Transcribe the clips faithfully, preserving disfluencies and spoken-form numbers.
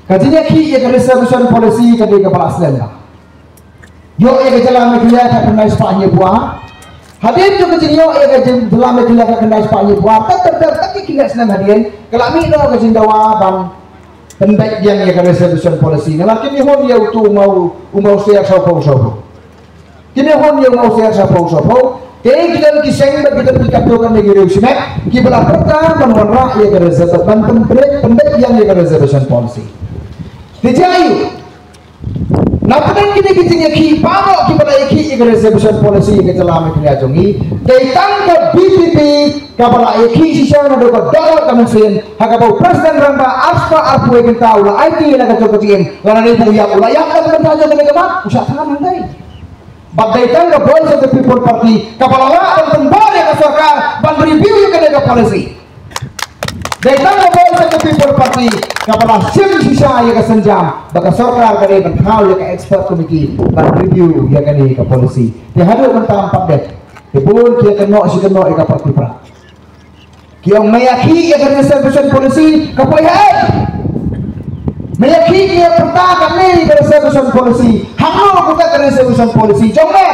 Ka jingïakhih ïa ka reservation policy ka dei kaba la slem bha. Ïoh ïa ka jylla Meghalaya ka khyndai spah hynñiew phew ar. Hadien jong ka jingïoh ïa ka jylla Meghalaya ka khyndai spah hynñiew phew ar, tad tad tad ki khyndai snem hadien, ka la mih noh ka jingdawa ban pynbeit biang ïa ka reservation policy. Namar kim ïoh ïa uto u maw, u maw ser saw phew saw phew. Kim ïoh ïa u maw ser saw phew saw phew. Te ki don ki seng bad ki don ki katto katne ki riew shimet kiba la pyrta ban wanrah ïa ka reservation, ban pynbeit, pynbeit biang ïa ka reservation policy. Te jia ïa u. Na pdeng kine ki jingïakhih baroh kiba la ïakhih ïa ka reservation policy ïa ka jylla Meghalaya jong ngi, dei tang ka V P P kaba la ïakhih shisha naduh ka dor ka mynsiem, ha kaba u President rangbah arspah arphew wei kynta u la aiti ïa la ka jong ka jingim, lada dei ba u ïap u la ïap na ka bynta jong kane ka mat, u shah thngan hangtai. Bad dei tang ka Voice of the People Party kaba la lah ban pynbor ïa ka sorkar ban review ïa kane ka policy. Dei tang ka Voice of the People Party kaba la shim shisha ïa ka sienjam ba ka sorkar ka dei ban thaw ïa ka expert committee ban review ïa kane ka policy. Te haduh mynta ym pat dep. Te bun ki ïa kynnoh shi kynnoh ïa ka party pra. Ki ong me ïakhih ïa ka reservation policy ka poi ha ei? Me ïakhih, me ïa pyrta kane ka reservation policy, hangno kata ka reservation policy jong me?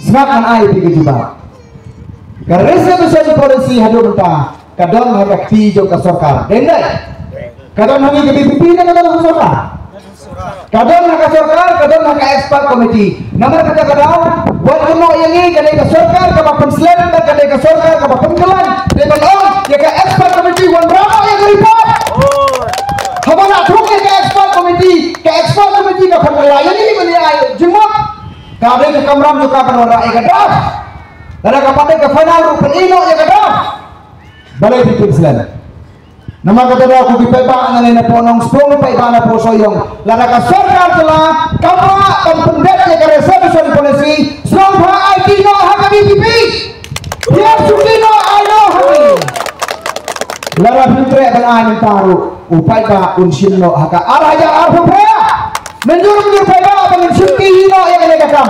Sngap ngan ai ïa phi ka jubab. Ka reservation policy haduh mynta ka don ha ka kti jong ka sorkar. Dei ne em dei? Ka don ha ngi ka V P P ne ka don ha ka sorkar? Ka don ha ka sorkar, ka don ha ka expert committee. Namar kata ka daw, wat kynnoh ïa ngi ka dei ka sorkar kaba pynslem bad ka dei ka sorkar kaba pynkylla. Dei ban ong ïa ka expert committee wanrah noh ïa ka report. Haba la thung ïa ka expert committee, ka expert committee ka pynkylla ïa ngi ban ïa ai jingmut. Ka dei ka kamram jong ka ban wanrah ïa ka draft. Lada ka pat dei ka final ruh, pyni noh ïa ka draft. Balei phi pynslem? Namar kata daw ko ki paidbah na lei na poh Nongstoiñ, paidbah na poh Sohiong, lada ka sorkar jylla kam lah ban pynbeit ïa ka reservation policy, sngewbha aiti noh ha ka V P P. Ïa shuki noh, ai noh ha ngi. Lada phim treh ban ai mynta ruh, u paidbah un shim noh ha ka ar hajar arphew phra. Mynjur mynjur paidbah ba ngin shuki noh ïa kane ka kam.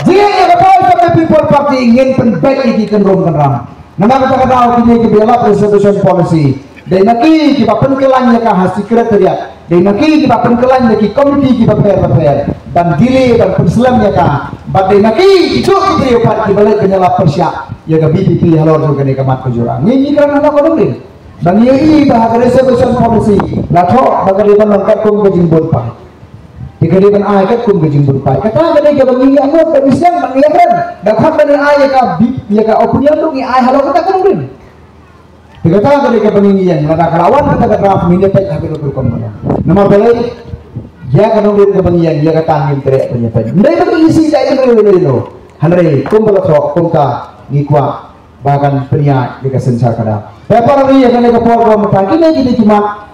Jingïa ka Voice of the People Party ngin pynbeit ïa ki kynrum kynram. Namar kata ka daw kine kiba ïalap reservation policy, dei ma ki kiba pynkylla ïa ka ha secretariat, dei ma ki kiba pynkylla ïa ki committee kiba pher bapher ban delay, ban pynslem ïa ka. Bad dei ma ki, kito ki briew pat kiba leit ban ïalap pyrshah ïa ka V P P halor jong kane ka mat ka jurang. Ngi ngi kren hano ka nongrim. Ba ngi ïohi ba ha ka reservation policy la thoh ba ka dei ban long katkum ka jingbun paid. Te ka dei ban ai katkum ka jingbun paid. Kata ka dei kaba ngi ïa ngut, ba ngi sdang, ba ngi ïa kren. Da khot ba ngi ai ïa ka bit, ïa ka opinion ruh ngi ai halor kata ka nongrim. Te kata ka dei kaba ngi ïa, lada ka la wan kata ka draft, ngin ïa peit ha ka rukom ka nongrim. Namar balei? Ïa ka nongrim kaba ngi ïa, ïa kata ngin treh ban ïa peit. Ym dei ba ngi ïa sih dei ka nongrim, hynrei kumba la thoh kumta ngi kwah ba kan pynïaid ïa ka synshar khadar. Te para ri, ïa kane ka por ba mynta kine kine ki mat